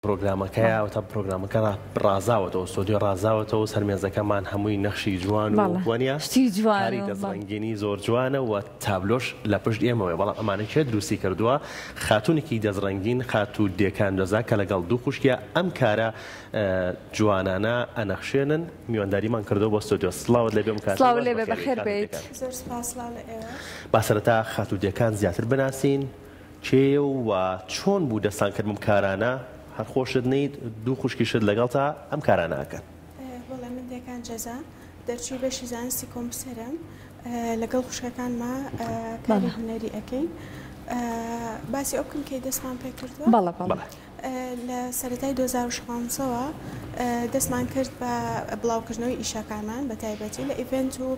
پرۆگرامەکەیە و تا پرۆگرامەکە ڕازاوەتەوە، ستۆدیۆ ڕازاوەتەوە، سەر مێزەکەمان هەمووی نەخشی جوان و وەنیە؟ شتی جوان کاری دەستڕەنگینی زۆر جوانە و تابلۆش لە پشت ئێمەوەیە، بەڵام ئەمانە کێ دروستی کردووە؟ خاتوونێکی دەستڕەنگین خاتوو دێکان جەزا کە لەگەڵ دوو خوشکیا ئەم کارە جوانانە ئەنەخشێنن، میوانداریمان کردووە بۆ ستۆدیۆ. سڵاوت لێبێ ئەم کاتەی سڵاو باش لێبێ بەخێربێی بەخێر خاتوو بێیت. دێکان. زۆر سوپاس سڵاو لە ئێوەش. با سەرەتا خاتوو دێکان زیاتر بناسین. کێیە و چۆن بوو دەستان کرد بەم کارانە؟ هەر خۆشت نیت دوو خوشکیشت لەگەڵتا ئەم کارانە ئەکەن. بەڵێ من دێکان جەزا دەرچووی بەشی زانستی کۆمپیوتەرم لەگەڵ خوشکەکانما کاری هونەری ئەکەین باسی ئەو بکەم کەی دەستمان پێ کردووە؟ بەڵێ بەڵێ. لە سەرەتای 2016 ەوە دەستمان کرد بە بڵاوکردنەوەی ئیشەکانمان بە تایبەتی لە ئیڤێنت و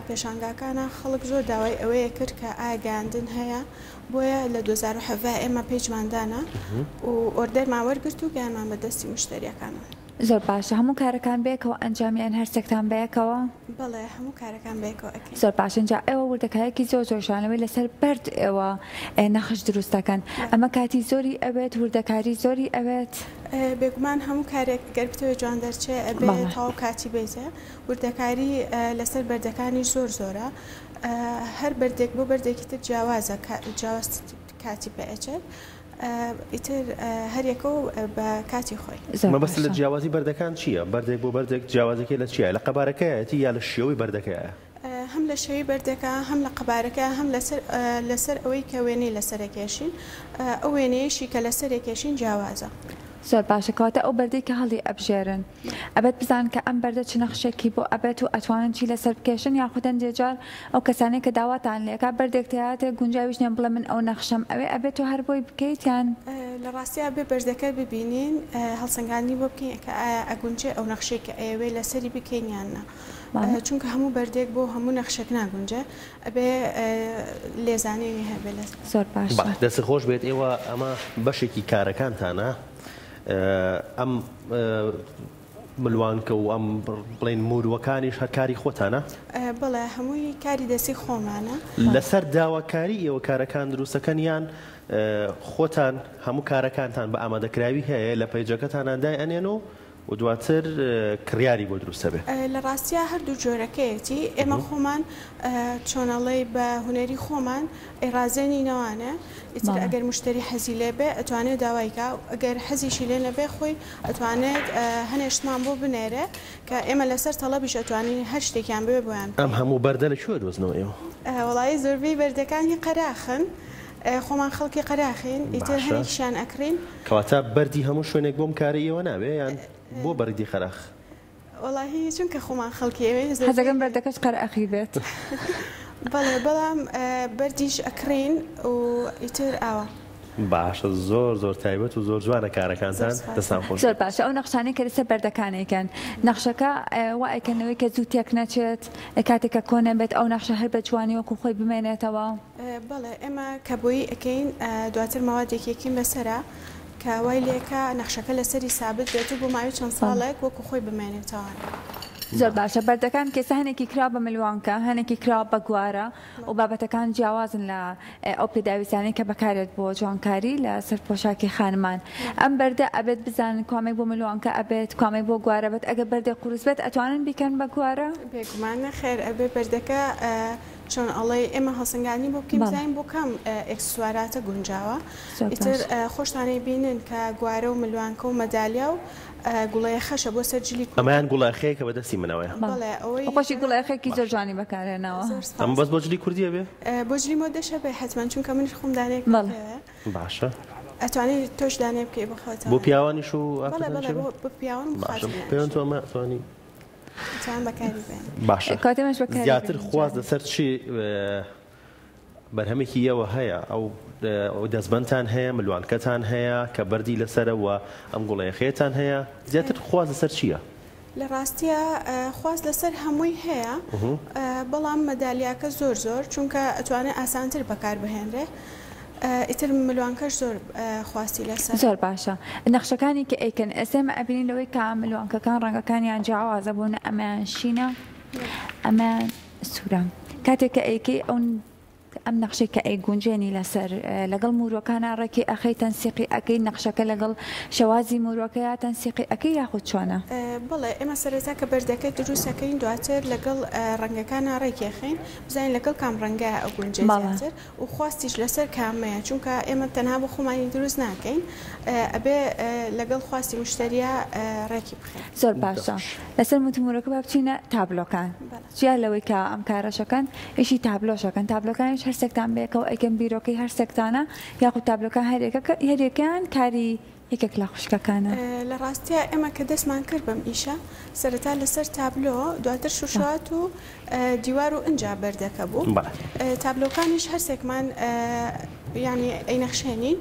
پێشانگاکانا خەڵک زۆر داوای ئەوەیە کرد کە ئایا گەیاندن هەیە بۆیە لە 2017 ئێمە page مان دانا و order مان وەرگرت و گەیانمان بە دەستی مشتەریەکانمان. زۆر باشە هەموو کارەکان بەیەکەوە ئەنجامیان هەرسێکتان بەیەکەوە؟ بەڵێ هەموو کارەکان بەیەکەوە ئەکەین. زۆر باشە ئینجا ئێوە وردەکاریەکی زۆر زۆر جوان لەوەی لەسەر بەرد ئێوە نەخش دروست دەکەن ئەمە کاتی زۆری ئەوێت وردەکاری زۆری ئەوێت؟ بێگومان هەموو کارێک گەر بتەوێت جوان دەرچێ ئەبێ تەواو کاتی بەیتێ وردەکاری لەسەر بەردەکانیش زۆر زۆرە هەر بەردێک بۆ بەردێکی تر جیاوازە جیاواز کاتی پێ ئەچێت ئیتر هەریەکە و بە کاتی خۆی. مەبەست لە جیاوازی بەردەکان چییە؟ بەردێک بۆ بەردێک جیاوازیەکەی لە چیایە؟ لە قەبارەکەیەتی یا لە شێوەی بەردەکەیە؟ هەم لە شێوەی بەردەکە هەم لە قەبارەکە هەم لەسەر لەسەر ئەوەی کە وێنەی لەسەرەکێشین ئەو وێنەیەشی کە لەسەرێکێشین جیاوازە. زۆر باشە کەواتە ئەو بەردەی کە هەڵی ئەبژێرن ئەبێت بزانن کە ئەم بەردە چ نەخشێکی بۆ ئەبێت و ئەتوانن چی لەسەر بکێشن یاخود هەندێ جار ئەو کەسانەی کە داواتان لێ ئەکا بەردێک تیااتێ گونجاویش نیە بڵێ من ئەو نەخشەم ئەوێ ئەبێت تۆ هەر بۆی بکەیت یان؟ لە ڕاستیا بێ بەردەکە ببینین هەڵسەنگاندنی بۆ بکەین کە ئایا ئەگونجێ ئەو نەخشەی کە ئەیەوێ لەسەری بکەین یان نا چونکە هەموو بەردێک بۆ هەموو نەخشێک ناگونجێ ئەبێ لێزانینی هەبێ لە. زۆر باشە. بەڵێ دەستت خۆش بێت ئێوە ئەمە بەشێکی کارەکانتانە ئەم ملوانکە و ئەم بڵێن موروەکانیش هەر کاری خۆتانە؟ بەڵێ هەمووی کاری دەستی خۆمانە. لەسەر داواکاری ئێوە کارەکان دروستەکەن یان خۆتان هەموو کارەکانتان بە ئامادەکراوی هەیە لە page ەکەتانا دای ئەنێن و و دواتر کڕیاری بۆ دروست ئەبێ. لە ڕاستیا هەردوو جۆرەکەیەتی، ئێمە خۆمان چۆنەڵێی بە هونەری خۆمان ئەیڕازێنینەوانێ، ئیتر ئەگەر موشتەری حەزی لێ بێ ئەتوانێ داوای کا، ئەگەر حەزیشی لێ نەبێ خۆی ئەتوانێت هەنێ شتمان بۆ بنێرێ کە ئێمە لەسەر تەڵەبیش ئەتوانین هەر شتێکیان بوێ بۆیان ئەم بکەین. هەموو بەردە لە کوێ ئەدۆزنەوە ئێوە؟ وەڵایی زۆربەی بەردەکان هی قەراخن، خۆمان خەڵکی قەراخین ئیتر باشە. هەنێکیشیان ئەکڕین. کەواتە بەردی هەموو شوێنێک بۆم کارەی ئێوە نابێ یان بۆ بەردی قەراخ؟ وەڵاهی چونکە خۆمان خەڵکی ئەوێین حەزەکەم زۆربەی بەردەکەش قەرئەخی بێت. بەڵێ بەڵام بەردیش ئەکڕین و ئیتر ئاوا. باشە زۆر زۆر تایبەت و زۆر جوانە زۆر کارەکانتان سوپاس. دەستان خۆش زۆر بێت. باشە ئەو نەخشانەی کە لەسەر بەردەکان ئەیکەن نەخشەکە وا ئەیکەن لەوەی کە زوو تێک نەچێت کاتێک کە کۆن ئەبێت ئەو نەخشە هەر بە جوانی وەکو خۆی بمێنێتەوە؟ بەڵێ ئێمە کە بۆیی ئەکەین دواتر مەوادێکی ئەکەین بەسەرا کە وای لێکا نەخشەکە لەسەری سابت بێت و بۆ ماوەی چەند ساڵێک وەکو خۆی بمێنێتەوە. زۆر باشە بەردەکان کێسە هەنێکی کراوە بە ملوانکە هەنێکی کراوە بە گوارە و بابەتەکان جیاوازن لە ئەو پێداویستانەی کە بەکارێت بۆ جوانکاری لە سەر پۆشاکی خانمان ئەم بەردە ئەبێت بزانن کوامەی بۆ ملوانکە ئەبێت کوامەی بۆ گوارە بێت ئەگەر بەردێک قورس بێت ئەتوانن بیکەن بە گوارە؟ بێگومان نەخێر ئەبێ بەردەکە چۆن ئەڵێی ئێمە هەڵسەنگاندنی بۆ بکەین بزانین بۆ کام ئێکسسواراتە گونجاوە ئیتر خۆشتان ئەیبینن کە گوارە و ملوانکە و مەدالیا و گوڵەیەخەشە بۆ سەر جلی کوردی. ئەمەیان گوڵەیەخەیە کە بە دەستی منەوەیە. بەڵێ ئەوەی خۆشی گوڵەیەخەیەکی زۆر جوانی بەکارهێناوە. ئەمە بەس بۆ جلی کوردی ئەبێ؟ بۆ جلی مۆدەش ئەبێ حەتمەن چونکە منیش خۆم دانەیەکم پێوەیە. باشە. ئەتوانی تۆش دانەیە بکەی بۆ خۆتەوە. بۆ پیاوانیش و بەڵێ بەڵێ بۆ پیاوان و خاتوونانیش. باشە پێوەن تۆ ئەمە ئەتوانی. باشە زیاتر خواست لەسەر چی بەرهەمێکی ئێوە هەیە ئەو دەستبەندتان هەیە ملوانکەتان هەیە کە بەردی لەسەرە و ئەم گوڵەیەخەیەتان هەیە زیاتر خواست لەسەر چییە؟ لە ڕاستیا خواست لەسەر هەمووی هەیە بەڵام مەدالیاکە زۆر زۆر چونکە ئەتوانێت ئاسانتر بەکار بهێنرێ ئیتر ملوانکەش زۆر خواستی لەسەرە. زۆر باشە نەخشەکانی کە ئەیکەن ئێستا ئێمە ئەبینین لەوەی کە ملوانکەکان ڕەنگەکانیان جیاوازە بۆ نە ئەمەیان شینە ئەمەیان سوورە کاتێک کە ئەیکەی ئەو ئەم نەخشەی کە ئەیگونجێنی لەسەر لەگەڵ موروەکانا ڕێکی ئەخەی تەنسیقی ئەکەی نەخشەکە لەگەڵ شێوازی موروەکەیا تەنسیقی ئەکەی یاخود چۆنە؟ بەڵێ ئێمە سەرەتا کە بەردەکە دروست ئەکەین دواتر لەگەڵ ڕەنگەکانا ڕێکی ئەخەین بزانین لەگەڵ کام ڕەنگە ئەگونجێ زیاتر و خواستیش لەسەر کامەیە چونکە ئێمە تەنها بۆ خۆمانی دروست ناکەین ئەبێ لەگەڵ خواستی مشتەریا ڕێکی بخەین. زۆر باشە لەسەر متمورەکە با بچینە تابلۆکان. جیا لەوەی کە ئەم کارەش ئەکەن ئیشی تابلۆش ئەکەن تابلۆکانیش هەرسێکتان بەیەکەوە ئەیکەن بیرۆکەی هەرسێکتانە یاخود تابلۆکان هەریەکە هەریەکەیان کاری یەکێک لە خوشکەکانە. لە ڕاستیا ئێمە کە دەستمان کرد بەم ئیشە سەرەتا لەسەر تابلۆ دواتر شوشات و دیوار و ئنجا بەردەکە بوو تابلۆکانیش هەرسێکمان یانی ئەینەخشێنین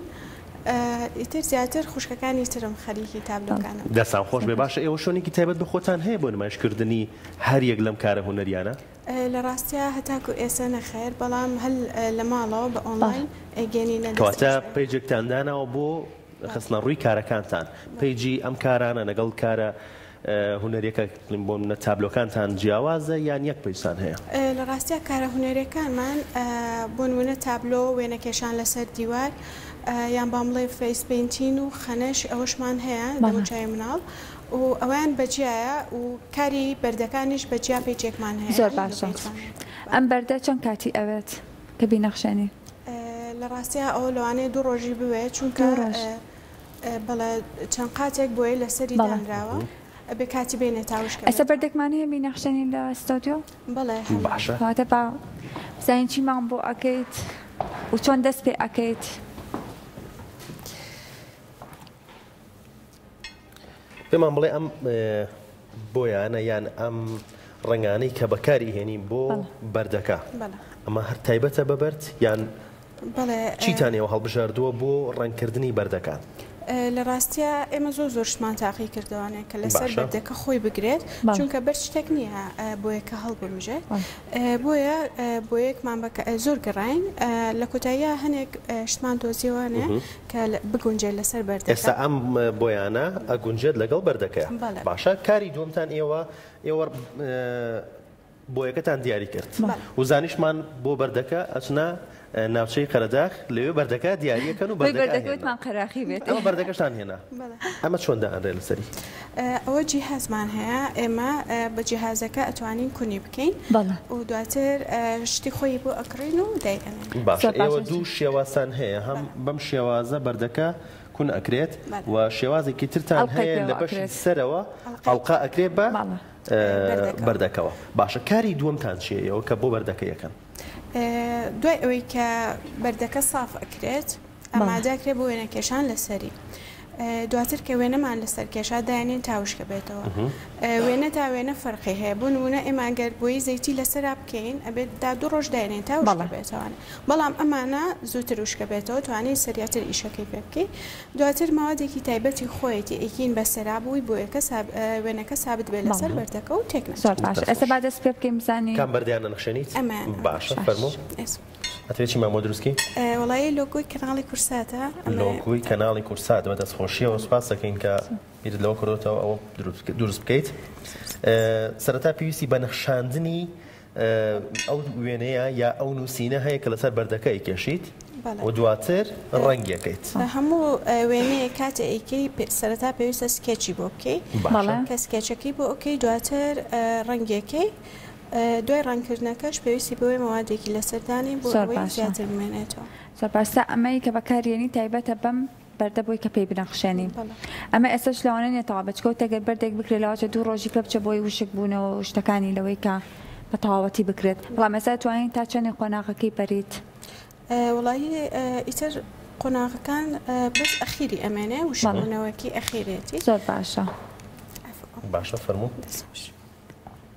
ئیتر زیاتر خوشکەکانی ترم خەریکی تابلۆکانن. دەستان خۆش بێ باشە ئێوە شوێنێکی تایبەت بە خۆتان هەیە بۆ نمایش کردنی هەر یەک لەم کارە هونەریانە؟ لە ڕاستیا هەتاکو ئێسە نەخێر بەڵام هەل لە ماڵەوە بە ئۆنڵاین ئەیگەینینە دەست کەواتە مشتەری. پەیجێکتان داناوە بۆ خستنە ڕووی کارەکانتان پەیجی ئەم کارانە لەگەڵ کارە هونەریەکە بۆ نمونە تابلۆکانتان جیاوازە یان یەک پەیجتان هەیە؟ لە ڕاستیا کارە هونەریەکانمان بۆ نمونە تابلۆ، وێنەکێشان لەسەر دیوار یان با بڵێ face painting و خەنەش ئەوەشمان هەیە دەموچاوی مناڵ و ئەوەیان بەجیایە و کاری بەردەکانیش بەجیا پەیجێکمان هەیە. زۆر باشە ئەم بەردە چەند کاتی ئەوێت کە بینەخشێنی؟ لە ڕاستیا ئەوە لەوانەیە دوو ڕۆژی بوێت چونکە بەڵێ چەند قاتێک بۆیە لەسەری دانراوە ئەبێ کاتی بێنێ تا وشکە ئێستا بەردێکمان هەیە بینەخشێنین لە ستۆدیۆ؟ بەڵێ هەیە. باشە. کەواتە با بزانین چیمان بۆ ئەکەیت و چۆن دەست پێ ئەکەیت. پێمان بڵێ ئەم بۆیانە یان ئەم ڕەنگانەی کە بەکاری هێنی بۆ بەردەکە ئەمە هەر تایبەتە بە بەرد یان چیتان ئێوە هەڵبژاردووە بۆ ڕەنگکردنی بەردەکان؟ لە ڕاستیا ئێمە زۆر زۆر شتمان تاقی کردوانێ کە لەسەر بەردەکە خۆی بگرێت چونکە بەرد شتێک نییە بۆیەکە هەڵبمژێت بۆیە بۆیەکمان بە زۆر گەڕاین لە کۆتاییە هەنێک شتمان دۆزیوانێ کە بگونجێت لەسەر بەردەکە. ئێستا ئەم بۆیانە ئەگونجێت لەگەڵ بەردەکەیا. بەڵێ. باشە کاری دووەمتان ئێوە ئێوە بۆیەکەتان دیاری کرد و زانیشمان بۆ بەردەکە ئەچنە ناوچەی قەرەداخ لەوێ بەردەکە دیاریەکەن و بەردەکە وتمان قەراخی بێت ئەمە بەردەکەشتان هێنا ئەمە چۆن دائەنرێ لەسەری؟ ئەوە جیهازمان هەیە ئێمە بە جیهازەکە ئەتوانین کونی بکەین و دواتر شتی خۆی بۆ ئەکڕین و دایئەنێین. باشە ئێوە دوو شێوازتان هەیە هەم بەم شێوازە بەردەکە کون ئەکرێت و شێوازێکی ترتان هەیە لە بەشی سەرەوە ئەڵقە ئەکرێت بە بەردەکەوە. باشە کاری دووەمتان چییە ئێوە کە بۆ بەردەکە یەکەن؟ دوای ئەوەی کە بەردەکە ساف ئەکرێت ئامادە ئەکرێت بۆ وێنەکێشان لەسەری. دواتر کە وێنەمان لەسەر کێشا دایانین تا وشکە بێتەوە. وێنە تا وێنە فەرقی هەیە. بۆ نمونە ئێمە ئەگەر بۆیی زەیتی لەسەرا بکەین ئەبێت تا دوو ڕۆژ داینێین تا وشکە بێتەوە. بەڵام ئەمانە زووتر وشکە بێتەوە توانی سەریعتر ئیشەکەی پێ بکەی. دواتر مەوادێکی تایبەتی خۆیەتی ئەیکەین بە سەرا بووی بۆیەکە وێنەکە سابت بێ لەسەر بەردەکە و تێک نەچێت. زۆر باشە ئێستا با دەست پێ بکەین بزانین. کام بەردەیان ئەنەخشێنیت؟ ئەمەیان. باشە فەرموو. ئەتەوێ چیمان بۆ دروست کەی؟ وەڵایی لۆگۆی کەناڵی کورساتە. لۆگۆی کەناڵی کورسات بە دەستخۆشیەوە سوپاس دەکەین کە بیرت لەوە کردۆتەوە ئەوە دروست بکەیت. سەرەتا پێویستی بە نەخشاندنی ئەو وێنەیە یا ئەو نووسینە هەیە کە لەسەر بەردەکە ئەیکێشیت و دواتر ڕەنگی ئەکەیت. هەموو وێنەیەک کاتێ ئەیکەی سەرەتا پێویستە سکێچی بۆ بکەی کە سکێچەکەی بۆ ئەکەی دواتر ڕەنگیەکەی دوای ڕەنگکردنەکەش پێویستی بەوەیە مەوادێکی لەسەر دانێی بۆ زۆر ئەوەی باشە زیاتر بمێنێتەوە. زۆر باشە ئەمەی کە بەکاریێنی تایبەتە بەم بەردە بۆی کە پێی بنەخشێنی بەڵێ. ئەمە ئێستاش لەوانە نیە تەواو بێت چکە تەگەر بەردێک بکرێت لەوەچە دوو ڕۆژی پێ بچێ بۆی وشک بوونەوە و شتەکانی لەوەی کە بە تەواوەتی بکرێت بەڵام ئێستا توانین تا چەندێ قۆناغەکەی بەریت؟ وەڵایی ئیتر قۆناغەکان بەس ئەخیری ئەمێنێ وشک بوونەوەکی ئەخیرێتی. زۆر باشە. باشە فەرموو. دەست خۆش.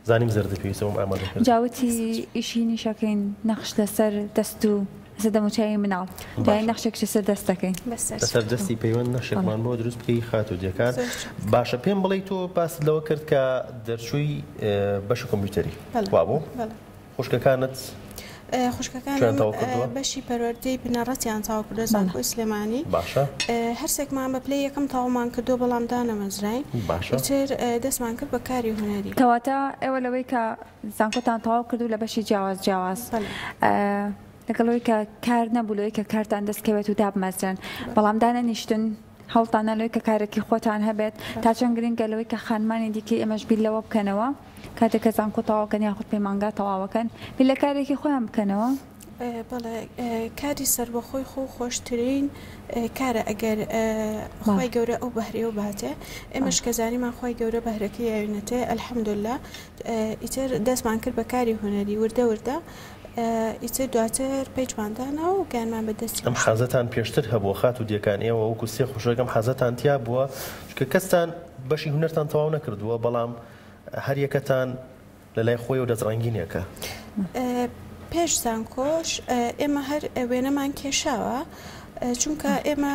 زانیم زەردە پێویستە بۆم ئامادە کردن. جا وتی ئیشی نیشەکەین نەخش لەسەر دەست و لەسەر دەموچاوی مناڵ دوای نەخشێکش لەسەر دەست دەکەین. لەسەر دەستی پەیوەند نەخشێکمان بۆ دروست بکەی خاتوو دێکان. باشە پێم بڵێی تۆ باست لەوە کرد کە دەرچووی بەشی کۆمپیوتەری وابوو؟ خوشکەکانت خوشکەکانم بەشی پەروەردەی بنەڕەتیان تەواو کردووە زانکۆی سلێمانی. باشە. هەرسێکمان بە پلەی یەکەم تەواومان کردووە بەڵام دانەمەزراین. باشە. ئیتر دەستمان کرد بە کاری هونەری. کەواتە ئێوە لەوەی کە زانکۆتان تەواو کردوو لە بەشی جیاواز جیاواز. بەڵێ. لەگەڵ ئەوەی کە کار نەبوو لەوەی کە کارتان دەست کەوێت و دابمەزرێن بەڵام دانەنیشتن هەوڵتان دا لەوەی کە کارێکی خۆتان هەبێت تا چەند گرنگە لەوەی کە خانمانی دیکەی ئێمەش بیر لەوە بکەنەوە کاتێک کە زانکۆ تەواوکەن یاخود پەیمانگا تەواوەکەن بیر لە کارێکی خۆیان بکەنەوە؟ بەڵێ کاری سەربەخۆی خۆ خۆشترین کارە ئەگەر خوای گەورە ئەو بەهرەیە و باتێ ئێمەش کە زانیمان خوای گەورە بەهرەکەی یاوینەتێ الحمدللە ئیتر دەستمان کرد بە کاری هونەری وردە وردە ئیتر دواتر page مان دانا و گەیانمان بە دەستی ئەم حەزەتان پێشتر هەبووە خاتوو دێکان ئێوە وەکو سێ خوشک ئەم حەزەتان تیا بووە چونکە کەستان بەشی هونەرتان تەواو نەکردووە بەڵام هەر یەکەتان لە لای خۆیەوە دەست ڕەنگینێکە. پێش زانکۆش ئێمە هەر وێنەمان کێشاوە چونکە ئێمە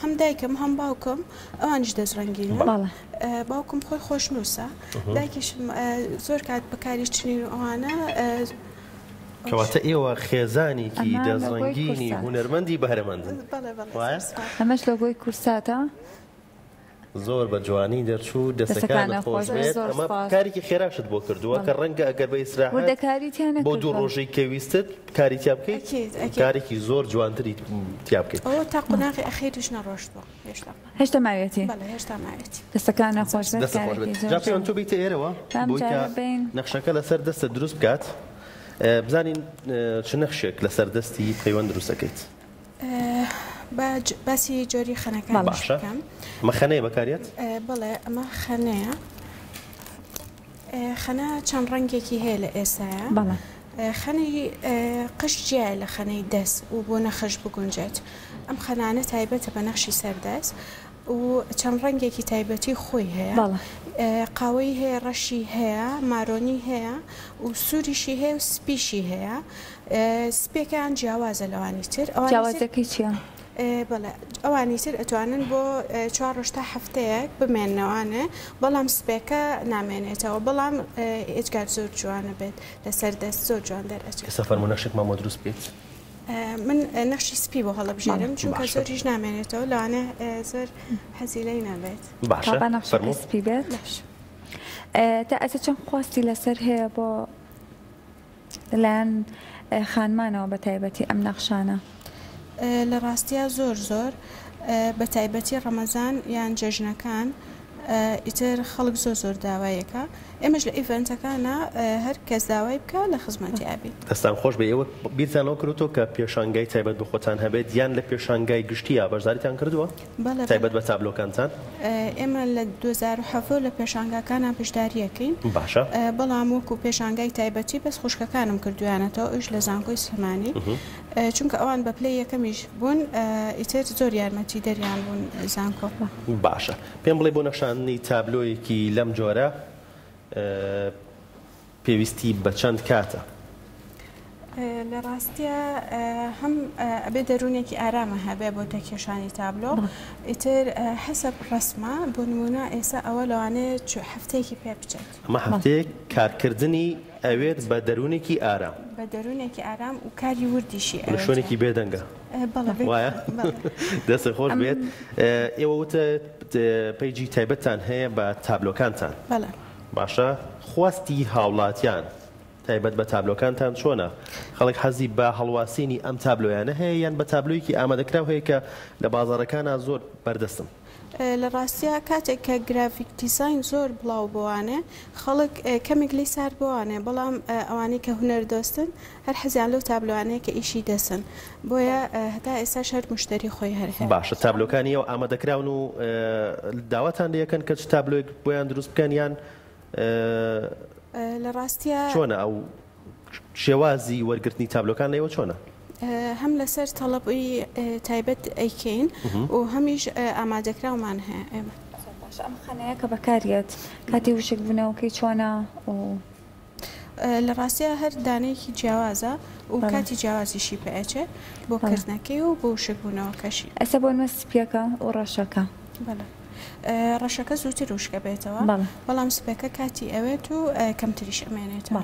هەم دایکم هەم باوکم ئەوانیش دەست ڕەنگینن باوکم خۆی خۆشنووسە دایکیشم زۆر کات بەکاری چنین و ئەوانە. کەواتە ئێوە خێزانێکی دەستڕەنگینی هونەرمەندی بەهرەمەندن وایە؟ ئەمەش لۆگۆی کورساتە. زۆر بە جوانی دەرچوو دەستەکانت خۆش بێت ئەمە کارێکی خێراشت بۆ کردووە کە ڕەنگە ئەگەر بە ئیسراحەت بۆ دوو ڕۆژەی کە ویستت کاری تیا بکەیت کارێکی زۆر جوانتری تیا بکەیت. ئەوە تا قۆناغی ئەخیریش نەڕۆشتووە هێشتا. هێشتا ماویەتی. بەڵێ هێشتا ماویەتی. دەستەکانت خۆش بێت دەستت خۆش بێت. جا پێوەند تۆ بیتە ئێرەوە بۆی کە نەخشەکە لەسەر دەستت دروست بکات بزانین چ نەخشێک لەسەر دەستی پەیوەند دروست دەکەیت. با باسی جۆری خەنەکانیش باشە بکەم. ئەمە خەنەیە بەکاریەت؟ بەڵێ ئەمە خەنەیە. خەنە چەند ڕەنگێکی هەیە لە ئێستایا. بەڵێ. خەنەی قژ جیایە لە خەنەی دەست و بۆ نەخش بگونجێت. ئەم خەنانە تایبەتە بە نەخشی سەر دەست و چەند ڕەنگێکی تایبەتی خۆی هەیە. بەڵێ. قاوەیی هەیە، ڕەشی هەیە، مارۆنی هەیە و سووریشی هەیە و سپیشی هەیە. سپیەکەیان جیاوازە لەوانی تر. جیاوازەکەی چیە؟ بەڵێ ئەوانی تر ئەتوانن بۆ چوار ڕۆژ تا هەفتەیەک بمێننەوانێ بەڵام سپێکە نامێنێتەوە بەڵام ئێجگار زۆر جوانە بێت لەسەر دەست زۆر جوان دەرئەچێت. ئێستا فەرموو نەخشێکمان بۆ دروست بکەیت. من نەخشی سپی بۆ هەڵەبژێرم چونکە زۆریش نامێنێتەوە لەوانەیە زۆر حەزی لێی نەبێت. باشە با نەخشەکە سپی بێت. تا ئێستا چەند خواستی لەسەر هەیە بۆ لەلایەن خانمانەوە بە تایبەتی ئەم نەخشانە؟ لە ڕاستیا زۆر زۆر بە تایبەتی ڕەمەزان یان جەژنەکان ئیتر خەڵک زۆر زۆر داوایەکە ئێمەش لە event ەکانا هەر کەس داوای بکا لە خزمەتی ئەبین. دەستان خۆش بێ ئێوە بیرتان لەوە کردۆتەوە کە پێشانگای تایبەت بە خۆتان هەبێت یان لە پێشانگای گشتیا بەشداریتان کردووە بەڵێ تایبەت بە تابلۆکانتان؟ ئێمە لە 2017 لە پێشانگاکانا بەشداری ئەکەین باشە. بەڵام وەکو پێشانگای تایبەتی بەس خوشکەکانم کردویانەتەوە ئەویش لە زانکۆی سلێمانی چونکە ئەوان بە پلەی یەکەمیش بوون ئیتر زۆر یارمەتی دەریان بوون زانکۆ. باشە پێم بڵێ بۆ نەخشاندنی تابلۆیەکی لەم جۆرە پێویستی بە چەند کاتە؟ لە ڕاستیا هەم ئەبێ دەروونێکی ئارامە هەبێ بۆ تێکێشانی تابلۆ ئیتر حەسەب ڕەسمە بۆ نموونە ئێستا ئەوە لەوانەیە هەفتەیەکی پێ بچێت. ئەمە هەفتەیەک کارکردنی ئەوێت بە دەروونێکی ئارام. بە دەروونێکی ئارام و کاری وردیشی ئەوێت. لە شوێنێکی بێدەنگە. بەڵێ وایە؟ دەستت خۆش بێت. ئێوە وتت page ی تایبەتتان هەیە بە تابلۆکانتان. بەڵێ. باشە خواستی هاوڵاتیان تایبەت بە تابلۆکانتان چۆنە؟ خەڵک حەزی بە هەڵواسینی ئەم تابلۆیانە هەیە یان بە تابلۆیەکی ئامادەکراو هەیە کە لە بازاڕەکانا زۆر بەردەستن؟ لە ڕاستیا کاتێک کە graphic design زۆر بڵاو بۆوانێ خەڵک کەمێک لێی سارد بۆوانێ بەڵام ئەوانەی کە هونەر دۆستن هەر حەزیان لەو تابلۆانەیە کە ئیشی دەسن بۆیە هەتا ئێستاش هەر موشتەری خۆی هەر هەیە. باشە تابلۆکانی ئێوە ئامادەکراون و داواتان لێ ئەکەن کە چ تابلۆیەک بۆیان دروست بکەن یان لە ڕاستیا چۆنە ئەو شێوازی وەرگرتنی تابلۆکان لە ئێوە چۆنە؟ هەم لەسەر تەڵەبی تایبەت ئەیکەین و هەمیش ئامادەکراومان هەیە ئێمە. زۆر باشە ئەم خەنەیە کە بەکاریەت کاتی وشک بوونەوەکەی چۆنە و. لە ڕاستیا هەر دانەیەکی جیاوازە و کاتی جیاوازیشی پێ ئەچێ بۆ کردنەکەی و بۆ وشک بوونەوەکەشی. ئێستا بۆ نموونە سپیەکە و ڕەشەکە. بەڵێ ڕەشەکە زووتر وشک ئەبێتەوە بەڵام سپیەکە کاتی ئەوێت و کەمتریش ئەمێنێتەوە.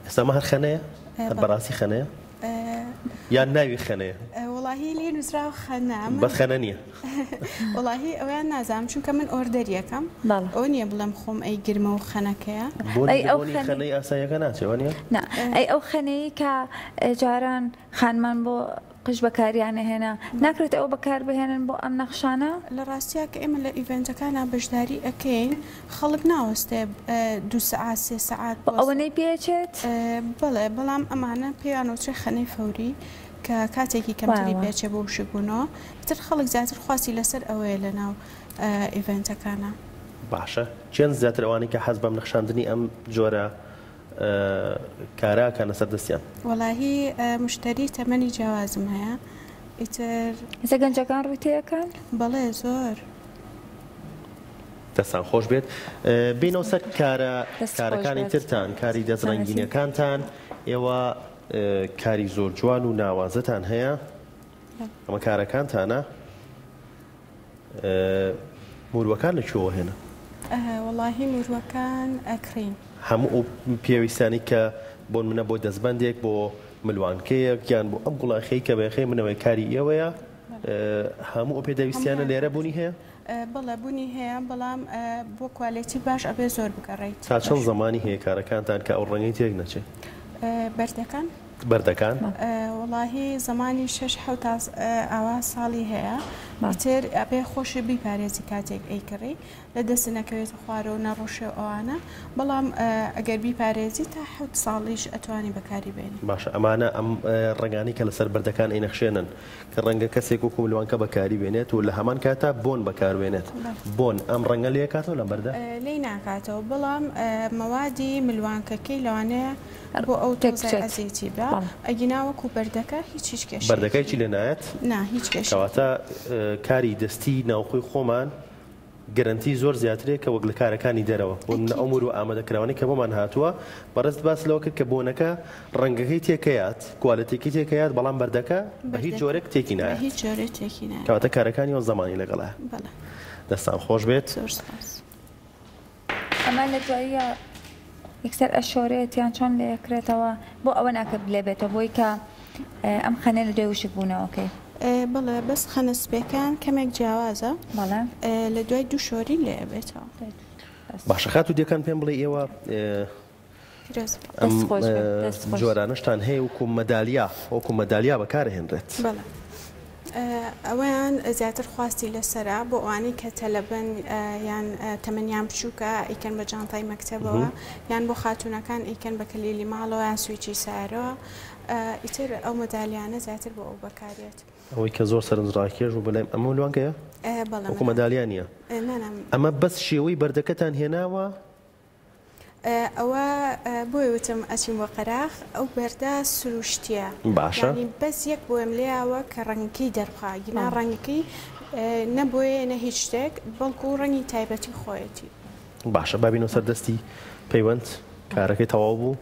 ئێستا ئەمە هەر خەنەیە؟ هەر بەڕاستی خەنەیە؟ یان ناوی خەنەیە؟ وەڵا. وەڵاهی لێ نووسراوە خەنە من بەس خەنە نییە. وەڵاهی ئەویان نازانم چونکە من order ی ئەکەم بەڵێ. ئەوە نییە بڵێم خۆم ئەیگرمە و خەنەکەیە. بۆنی ئەی لە ئەو بۆنی خەنەی خەنەی ئاساییەکە ناچێ وانیە؟ نا ئەی ئەو خەنەی کە جاران خانمان بۆ قژ بەکاریان ئەهێنا ناکرێت ئەوە بەکار بهێنن بۆ ئەم نەخشانە؟ لە ڕاستیا کە ئێمە لە event ەکانا بەشداری ئەکەین خەڵک ناوەستێ دوو سەعات سێ سەعات بۆ بوەستێ. ئەوەنەی پێ ئەچێت؟ بەڵێ بەڵام ئەمانە پێیان ئەوترێ خەنەی فەوری کە کاتێکی کەمتری واوە. پێ ئەچێ بۆ وشکبوونەوە ئیتر خەڵک زیاتر خواستی لەسەر ئەوەیە لەناو event ەکانا. باشە کێن زیاتر ئەوانەی کە حەز بەم نەخشاندنی ئەم جۆرە کارە ئەکەن لەسەر دەستیان؟ وەڵاهی مشتەری تەمەنی جیاوازم هەیە ئیتر. ئێستا گەنجەکان ڕووی تێ ئەکەن؟ بەڵێ زۆر. دەستان خۆش بێت بینەوە سەر کارە دەست خۆش کارەکانی بێت. ترتان کاری دەست شانازی. ڕەنگینەکانتان ئێوە کاری زۆر جوان و ناوازەتان هەیە ئەمە کارەکانتانە موروەکان لە کوێوە هێنا؟ وەڵاهی موروەکان ئەکڕین. هەموو ئەو پێویستانەی کە بۆ نمونە بۆ دەستبەندێک بۆ ملوانکەیەک یان بۆ ئەم گوڵاخەی کە بەیەخەی منەوەی کاری ئێوەیە هەموو ئەو پێداویستیانە لێرە بوونی هەیە؟ بەڵێ بوونی هەیە بەڵام بۆ quality باش ئەبێ زۆر بگەڕێیت. تا چەند زەمانی هەیە کارەکانتان کە ئەو ڕەنگەی تێک نەچێ؟ بەردەکان؟ بەردەکان؟ وەڵاهی زەمانی شەش حەوت ئاوا ساڵی هەیە ئیتر ئەبێ خۆشی بیپارێزی کاتێک ئەیکڕی لە دەست نەکەوێتە خوارەوە نەڕوشێ و ئەوانە بەڵام ئەگەر بیپارێزی تا حەوت ساڵیش ئەتوانی بەکاری بێنی. باشە ئەمانە ئەم ڕەنگانەی کە لەسەر بەردەکان ئەینەخشێنن کە ڕەنگە کەسێک وەکو ملوانکە بەکاری بێنێت و لە هەمان کاتا بۆن بەکاربێنێت بۆن ئەم ڕەنگە لێ ئەکاتەوە لەم بەردە؟ لێی ناکاتەوە بەڵام مەوادی ملوانکەکەی لەوانەیە بۆ ئەو تێک تۆزە بچێت ئەزێتی بە بەڵێ. ئەگینا وەکو بەردەکە هیچ هیچ کێشەیەکی بەردەکە هیچی لێ نایەت؟ نا هیچ کێشەیەکی. کەواتە کاری دەستی ناوخۆی خۆمان گەرەنتی زۆر زیاترێ کە وەک لە کارەکانی دەرەوە بۆ نمونە ئەو ئەکید. مروە ئامادەکراوانەی کە بۆمان هاتووە بەڕێزت باست لەوە کرد کە بۆنەکە ڕەنگەکەی تێکەیات quality ەکەی تێکەیات بەڵام بەردەکە بە هیچ بەردەکە جۆرێک تێکی بە نایات. هیچ جۆرێ تێکی نایات. کەواتە کارەکانی ئەو زەمانی لەگەڵایە. بەڵێ. دەستان خۆش بێت. زۆر سوپاس. ئەمە لە دواییە یەکسەر ئەشۆرێت یان چۆن لێ ئەکرێتەوە بۆ ئەوە ناکە لێ بێتەوە بۆی کە ئەم خەنە لە دوای وشک بوونەوەکەی. بەڵێ بەس خەنە سپیەکان کەمێک جیاوازە بەڵێ. لە دوای دوو شۆرین لێ ئەبێتەوە. باشە خاتوو دێکان پێم بڵێ ئێوە پیرۆز بێت. ئەم دەست خۆش بێت دەست خۆش. جۆرانەشتان هەیە وەکو مەدالیا وەکو مەدالیا بەکارهێنرێت. بەڵێ ئەوەیان زیاتر خواستی لەسەرە بۆ ئەوانەی کە تەلەبن یان تەمەنیان بچووکە ئەیکەن بە جانتای مەکتەبەوە یان بۆ خاتوونەکان ئەیکەن بە کلیلی ماڵەوە یان سویچی سارەوە ئیتر ئەو مەدالیانە زیاتر بۆ ئەو بەکارێت. ئەوەی کە زۆر سەرنجڕاکێش بوو بەلای ئەمە ملوانکەیە؟ بەڵێ وەکو مەدالیا نییە؟ نا نا. ئەمە بەس شێوەی بەردەکەتان هێناوە؟ ئەوە بۆیە وتم ئەچین بۆ قەراخ ئەو بەردە سروشتیە باشە یانی بەس یەک بۆیەم لێیاوە کە ڕەنگەکەی دەربخا گینا ڕەنگەکەی نە بۆیە نە هیچ شتێک بەڵکو ڕەنگی تایبەتی خۆیەتی. باشە با بینەوە سەر دەستی پەیوەند کارەکەی تەواو بوو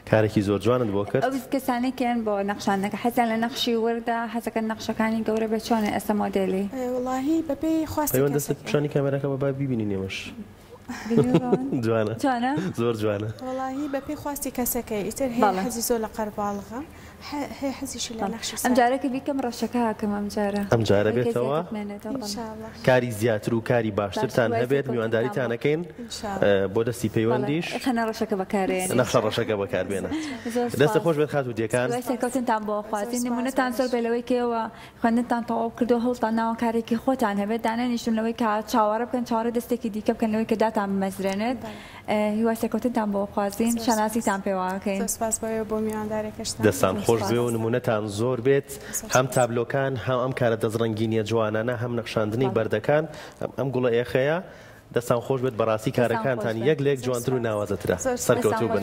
کارێکی زۆر جوانت بۆ کرد. ئەو کەسانەی کێن بۆ نەخشاندنەکە حەزیان لە نەخشی وردە حەزەکەن نەخشەکانی گەورە بێت چۆنە ئێستا مۆدێلی؟ وەڵاهی بەپێی خواستی پەیوەند دەستت کەسەکەیە. پیشانی کامێراکە بە با بیبینین ئێمەش. جوانە جوانە زۆر جوانە. وەڵاهی بەپێی خواستی کەسەکەی ئیتر هەیە حەزی زۆر لە قەرباڵغە هەیە حەزیشی لە نەخشی ئەم جارە کە بیکەم ڕەشەکە هاکەم ئەم جارە ئەم جارە بێتەوە ئینشاڵڵا کاری زیاتر و کاری باشترتان هەبێت میوانداریتان ئەکەین بۆ دەستی پەیوەندیش خەنە ڕەشەکە بەکارێنە نەخشە ڕەشەکە بەکاربێنە دەستت خۆش بێت خاتوو دێکان هیوای سەرکەوتنتان بۆ خوازین نمونەتان زۆر بێ لەوەی کێوە خوێندنتان تەواو کردووە هەوڵتان ناوە کارێکی خۆتان هەبێت دانەنیشتون لەوەی کە چاوەڕێ بکەن چاوەڕێ دەستێکی دیکە بکەن لەوەی کە داتان بمەزرێنێت هیوای سەرکەوتنتان بۆ خوازین شانازیتان پێوەکەین. زۆر سپاس بۆ ئێوە بۆ میوانداریەکەشتان. دەستان خۆش بێ و نمونەتان زۆر بێت هەم تابلۆکان هەم ئەم کارە دەستڕەنگینیە جوانانە هەم نەخشاندنی بەردەکان ئەم گوڵە ئێخەیە دەستان خۆش بێت بەڕاستی کارەکانتان یەک لە یەک جوانتر و ناوازەترە سەرکەوتوو بن.